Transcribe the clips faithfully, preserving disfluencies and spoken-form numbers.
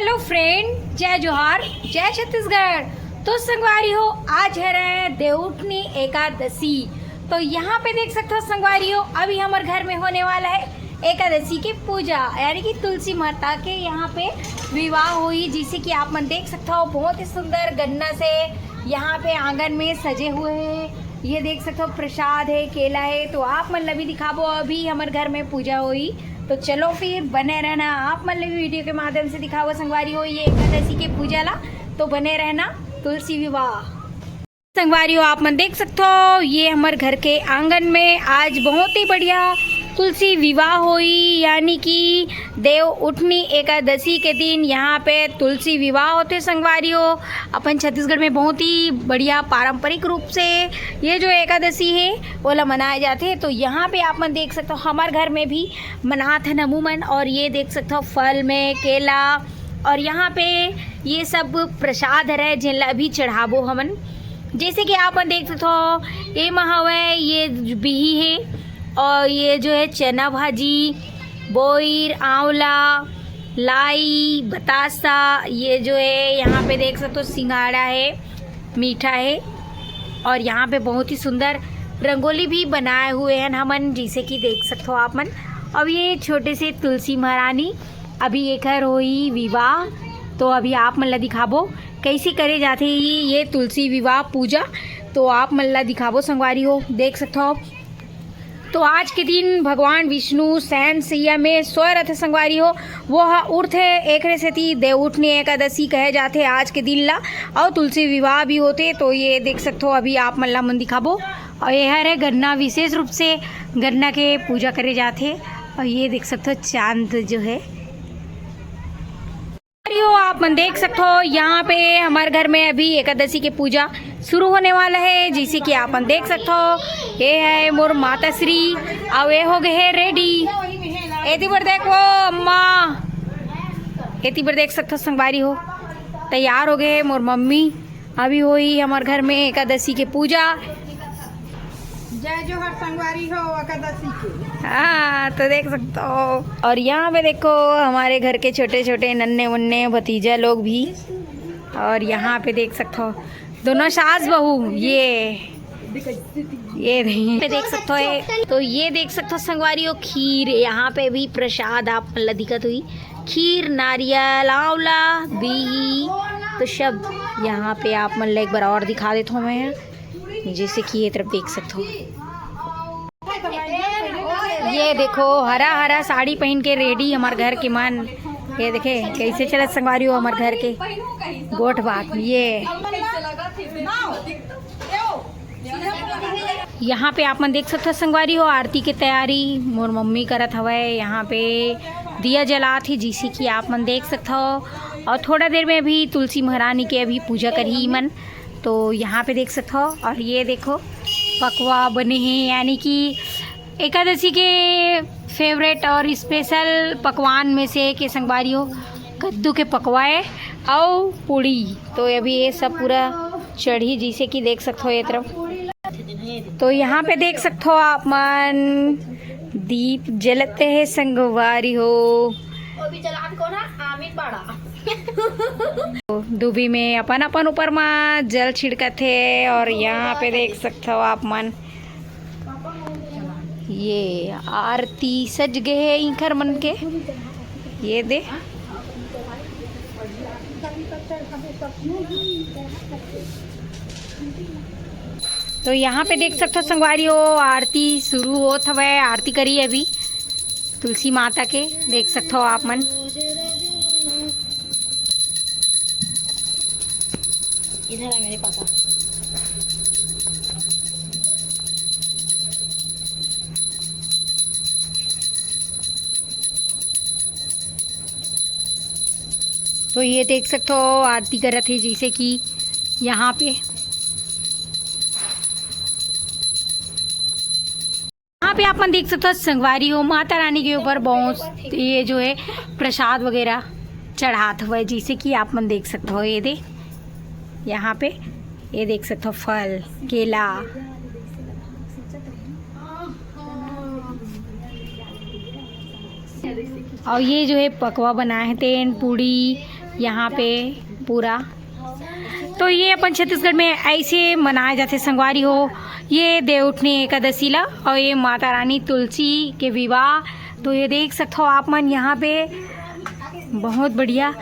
Hello friend, जय जोहार, जय छत्तीसगढ़। तो संगवारी हो, आज हरे देवउठनी एकादशी। तो यहाँ पे देख सकते हो संगवारी हो, अभी हमर घर में होने वाला है एकादशी के पूजा, यानी कि तुलसी माता के यहाँ पे विवाह हुई, जिसे कि आप मन देख सकते हो बहुत ही सुंदर गन्ना से यहाँ पे आंगन में सजे हुए हैं। ये देख सकते हो प्रसाद है, केला है, तो आप मन ला भी दिखाबो, अभी हमर घर में पूजा हुई। तो चलो फिर बने रहना, आप मन ला भी वीडियो के माध्यम से दिखाबो संगवारी हो ये एकादशी के पूजा ला। तो बने रहना तुलसी विवाह। संगवारी हो, आप मन देख सकते हो ये हमर घर के आंगन में आज बहुत ही बढ़िया तुलसी विवाह हुई, यानी कि देव उठनी एकादशी के दिन यहाँ पे तुलसी विवाह होते संगवारी हो। अपन छत्तीसगढ़ में बहुत ही बढ़िया पारंपरिक रूप से ये जो एकादशी है ओला मनाए जाथे। तो यहाँ पे आप मन देख सकते हो हमर घर में भी मनात हन अमूमन। और ये देख सकते हो फल में केला, और यहाँ पे ये सब प्रसाद हरे जेन ला अभी चढ़ाबो हमन। जैसे कि आप मन देख सकते हो एमा हवय ये बिही है, और ये जो है चना भाजी, बोईर, आंवला, लाई, बतासा, ये जो है यहाँ पे देख सकते हो सिंगाड़ा है, मीठा है। और यहाँ पे बहुत ही सुंदर रंगोली भी बनाए हुए हैं हमन, जैसे कि देख सकते हो आप मन। अब ये छोटे से तुलसी महारानी, अभी एकर होई विवाह, तो अभी आप मन ला दिखाबो कैसे करे जाथे ये, ये तुलसी विवाह पूजा। तो आप मन ला दिखाबो संगवारी हो, देख सकते हो। तो आज के दिन भगवान विष्णु सैन सैया में स्वर रथे संगवारी हो, वो ह उठथे, एकरे सेती देवउठनी एकादशी कहे जाथे आज के दिन ला। और तुलसी विवाह भी होथे, तो ये देख सकते हो, अभी आप मन ला मन दिखाबो। और ये हरे गन्ना, विशेष रूप से गन्ना के पूजा करे जाथे। और ये देख सकते हो चांद जो है अरे हो, आप मन देख सकते हो यहाँ पे हमारे घर में अभी एकादशी के पूजा शुरू होने वाला है, जैसे कि आप मन देख सकते हो। ये है मोर माता श्री, और ये हो गए है रेडी। एती बर देख वो अम्मा, एती बर देख सकते हो संगवारी हो, तैयार हो गए है मोर मम्मी। अभी होई हमारे घर में एकादशी के पूजा। जय जोहार संगवारी हो एकादशी के। हाँ, तो देख सकते हो। और यहाँ पे देखो हमारे घर के छोटे छोटे नन्हे मुन्ने भतीजा लोग भी। और यहाँ पे देख सकते हो दोनों सास बहू, ये ये पे देख सकते हो ये, तो ये देख सकते हो संगवारी हो खीर। यहाँ पे भी प्रसाद आप मन ला दिखत हुई, खीर, नारियल, आंवला, बिही, तो सब यहाँ पे आप मन ला एक बार और दिखा देता हूँ मैं, जैसे कि ये तरफ देख सकते हो। ये देखो हरा हरा साड़ी पहन के रेडी हमार घर के मन। ये देखे कैसे चलत संगवारी हो हमार घर के गोठ बात। ये यहाँ पे आप मन देख सकते हो संगवारी हो आरती के तैयारी मोर मम्मी करत हवय। यहाँ पे दिया जलात हे, जैसे कि आप मन देख सकते हो। और थोड़ा देर में अभी तुलसी महारानी के अभी पूजा करही मन। तो यहाँ पे देख सकते हो, और ये देखो पकवा बने हैं, यानी कि एकादशी के फेवरेट और स्पेशल पकवान में से एक ये संगवारी हो, कद्दू के पकवाए और पूड़ी। तो अभी ये सब पूरा चढ़ी, जैसे कि देख सकते हो ये तरफ। तो यहाँ पे देख सकते हो आप मन दीप जलते हैं संगवारी हो। दूबी में अपन अपन ऊपर मा जल छिड़कत हे और यहाँ पे देख सकते हो आप मन ये आरती सज गए है इंखर मन के। ये दे तो यहाँ पे देख सकते हो संगवारी हो आरती शुरू होत हवय। आरती करी अभी तुलसी माता के देख सकते हो आप मन। इधर है मेरे पापा। तो ये देख सकते हो आरती करत हे जैसे कि यहाँ पे यहाँ पे आप मन देख सकते हो संगवारी हो माता रानी के ऊपर बहुत ये जो है प्रसाद वगैरह चढ़ात हुआ है जैसे कि आप मन देख सकते हो। ये दे यहाँ पे ये देख सकते हो फल केला और ये जो है पकवा बनाए हैं तेन पूड़ी यहाँ पे पूरा। तो ये अपन छत्तीसगढ़ में ऐसे मनाए जाथे संगवारी हो, ये देवउठनी एकादशी ला। और ये माता रानी तुलसी के विवाह। तो ये देख सकथो आप मन यहाँ पे, बहुत बढ़िया।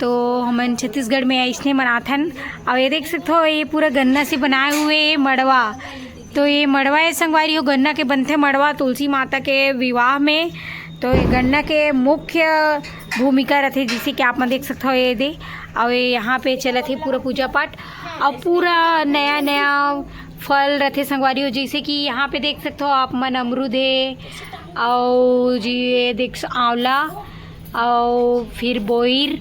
तो हमन छत्तीसगढ़ में ऐसने मनाथन। और ये देख सकथो, ये पूरा गन्ना से बनाए हुए मड़वा। तो ये मड़वा है संगवारी हो, गन्ना के बनथे मड़वा तुलसी माता के विवाह में। तो ये गन्ना के मुख्य भूमिका रथे, जैसे कि आप मन देख सकथो ये दे। और ये यहाँ पे चलत हे पूरा पूजा पाठ। और पूरा नया नया फल रथे संगवारी हो, जैसे कि यहाँ पे देख सकथो आप मन, अमरूद हे, और जी ये देख स-, आंवला, और फिर बोइर,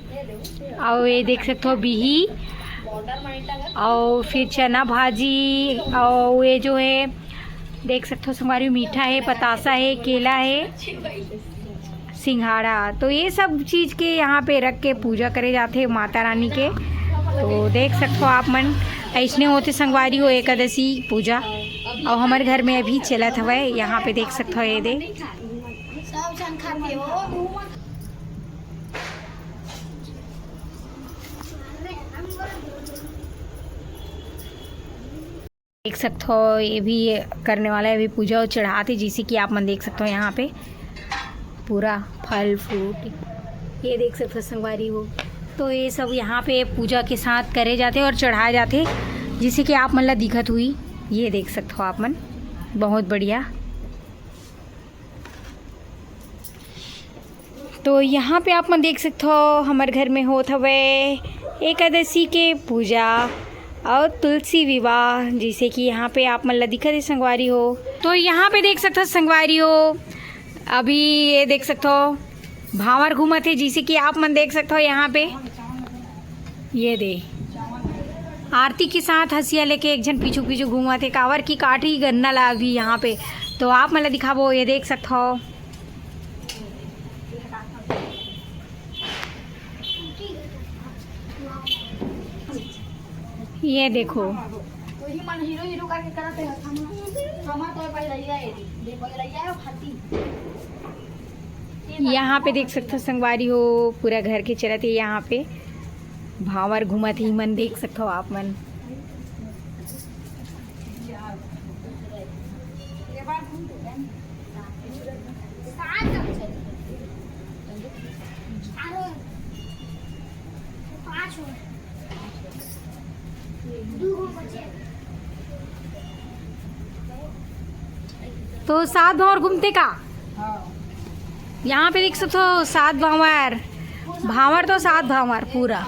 और ये देख सकथो बिही, और फिर चना भाजी, और ये जो है देख सकथो संगवारी, मीठा है, पतासा है, केला है, सिंघाड़ा। तो ये सब चीज के यहाँ पे रख के पूजा करे जाथे माता रानी के। तो देख सकथो आप मन, ऐसने होथे संगवारी हो एकादशी पूजा। और हमारे घर में अभी चलत हवय, यहाँ पे देख सकथो ये दे। सब झन खाथे हो। देख सकथो, ये भी करने वाला है, अभी पूजा चढ़ाथे, जैसे कि आप मन देख सकथो यहाँ पे पूरा फल फ्रूट, ये देख सकथो संगवारी हो। तो ये सब यहाँ पे पूजा के साथ करे जाथे और चढ़ाए जाथे, जैसे कि आप मन ला दिखत हुई, ये देख सकथो आप मन, बहुत बढ़िया। तो यहाँ पे आप मन देख सकथो, हमर घर में होत हवय एकादशी के पूजा और तुलसी विवाह, जैसे कि यहाँ पे आप मन ला दिखत हे संगवारी हो। तो यहाँ पे देख सकथो संगवारी हो, अभी ये देख सकथो भांवर घूमत हे, जैसे कि आप मन देख सकथो यहाँ पे। ये दे, आरती के साथ हंसिया लेके एक झन पीछू पीछू घूमत हे, काबर की काटी गन्ना ला अभी यहाँ पे। तो आप मन ला दिखाबो, ये देख सकथो। ये देखो। यहाँ पे देख सकथो संगवारी हो, पूरा घर के चलत हे यहाँ पे भांवर घूमत हे मन, देख सकथो आप मन। तो सात भांवर घूमथे का? यहाँ पे देख सकथो सात भांवर, भांवर तो सात भांवर पूरा।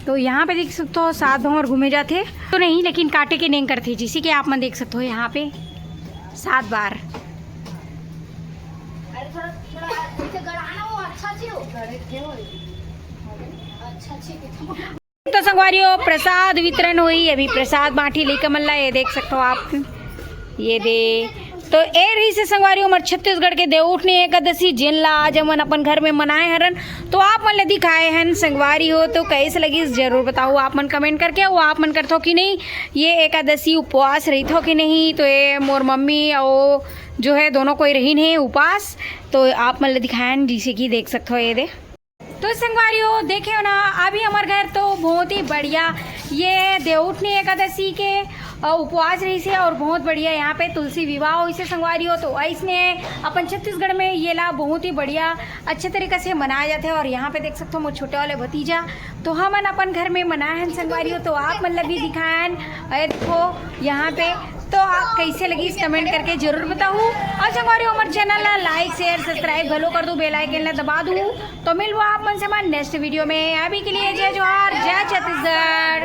तो यहाँ पे देख सकथो सात भांवर घूमे जाथे तो नहीं, लेकिन काटे के नेंग करथे, जैसे कि आप मन देख सकथो यहाँ पे सात बार। तो संगवारी हो, प्रसाद वितरण होही, अभी प्रसाद बांटी लइका मन ला, ये देख सकथो आप, ये दे। तो ए रहिसे संगवारी हो हमर छत्तीसगढ़ के देवउठनी एकादशी, जेन ला आज हमन अपन घर में मनाए हरन। तो आप मन ला दिखाए हन संगवारी हो, तो कैसे लगिस जरूर बताओ आप मन comment करके। वो आप मन करथो कि नहीं ये एकादशी उपवास रहिथो कि नहीं? तो ये मोर मम्मी और जो है दोनों कोई रहिन हे उपास, तो आप मन ला दिखाए हन, जैसे कि देख सकथो ये दे। तो संगवारी हो, देखे हो ना, अभी हमर घर तो बहुत ही बढ़िया ये देवउठनी एकादशी के, अ, उपवास रहिसे और बहुत बढ़िया यहाँ पे तुलसी विवाह होइसे संगवारी हो। तो ऐसने अपन छत्तीसगढ़ में ये ला बहुत ही बढ़िया अच्छे तरीके से मनाया जाता है। और यहाँ पे देख सकते हो मोर छोटे वाले भतीजा, तो हमन अपन घर में मनाए हन संगवारी हो, तो आप मन ला भी दिखाए हन। ये देखो यहाँ पे, तो आप कैसे लगिस comment करके जरूर बताओ। और संगवारी हो, हमर channel ला like, share, subscribe घलो कर दू, bell icon ला दबा दू। तो मिलबो आप मन से हमर next video में। अभी के लिए जय जोहार, जय छत्तीसगढ़।